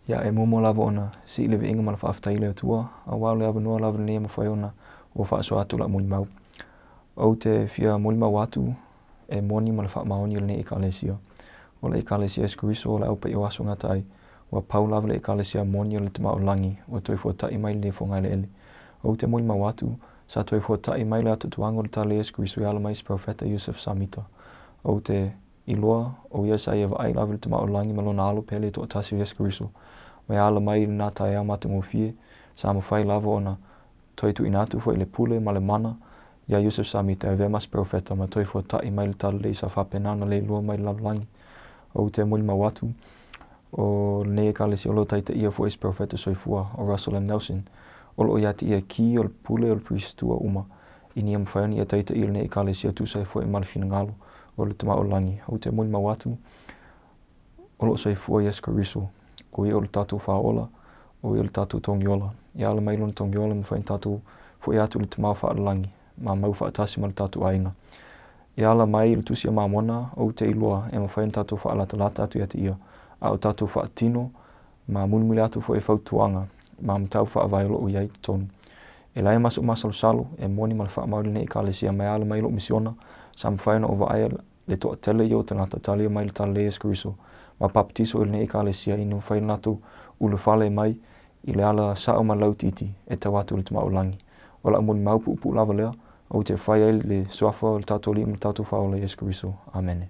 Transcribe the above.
Ia, e muamua lava ona sii le viiga ma le faafetai i le Atua, aua o le avanoa lava lenei e mafai ona ou faasoa atu lau molimau. Ou te fia molimau atu e moni ma le faamaoni o lenei Ekalesia. O le Ekalesia Iesu Keriso o le Au Paia o Aso e Gata ai, ua pau lava le Ekalesia moni o le Tama o le Lagi ua toe fuata'i mai lenei fogaeleele. Ou te molimau atu, sa toe fuata'i mai le atoatoaga o le Talalelei a Iesu Keriso e ala mai i se Perofeta Iosef Samita. Ou te iloa, o ia sa ia vaai lava i le Tama o le Lagi ma lona Alo pele toatasi o Iesu Keriso. Ma e ala mai i lena taeao matagofie, sa mafai lava ona toe tuuina atu foi le pule ma le mana iā Iosef Samita e avea ma se perofeta ma toe fuata'i mai le Talalelei sa faapena ona leilua mai le lalolagi. Ou te molimau atu, o lenei Ekalesia o lo o taitaia foi e se perofeta soifua, o Russell M. Nelson, o lo o ia te ia ki o le pule o le pirisitua uma, ina ia mafai ona ia taitaia lenei Ekalesia e tusa ai foi ma le finagalo o le Tama o le Lagi. Ou te molimau atu, o lo o soifua Iesu Keriso, o ia o le tatou Faaola, o ia o le tatou Togiola. E ala mai lona Togiola e mafai ona tatou foi atu i le Tama faalelagi ma mau faatasi ma le tatou aiga. E ala mai i le Tusi a Mamona, ou te iloa e mafai ona tatou faalatalata atu ia te ia, a o tatou faatino ma mulimuli atu foi i fautuaga ma mataupu faavae o lo o i ai i totonu. E leai ma so'u masalosalo, e moni ma le faamaoni lenei Ekalesia ma e ala mai i lo'u misiona, sa mafai ona ou vaaia le toatele ia o tagata talia mai le Talalelei a Iesu Keriso ma papatiso i lenei Ekalesia ina mafai ona latou ulufale mai i le ala sa'o ma le lauitiiti e tau atu i le Tama o le Lagi. O la'u molimau puupuu lava lea, ou te fai ai le Suafa o le tatou Alii ma le tatou Faaola Iesu Keriso. Amene.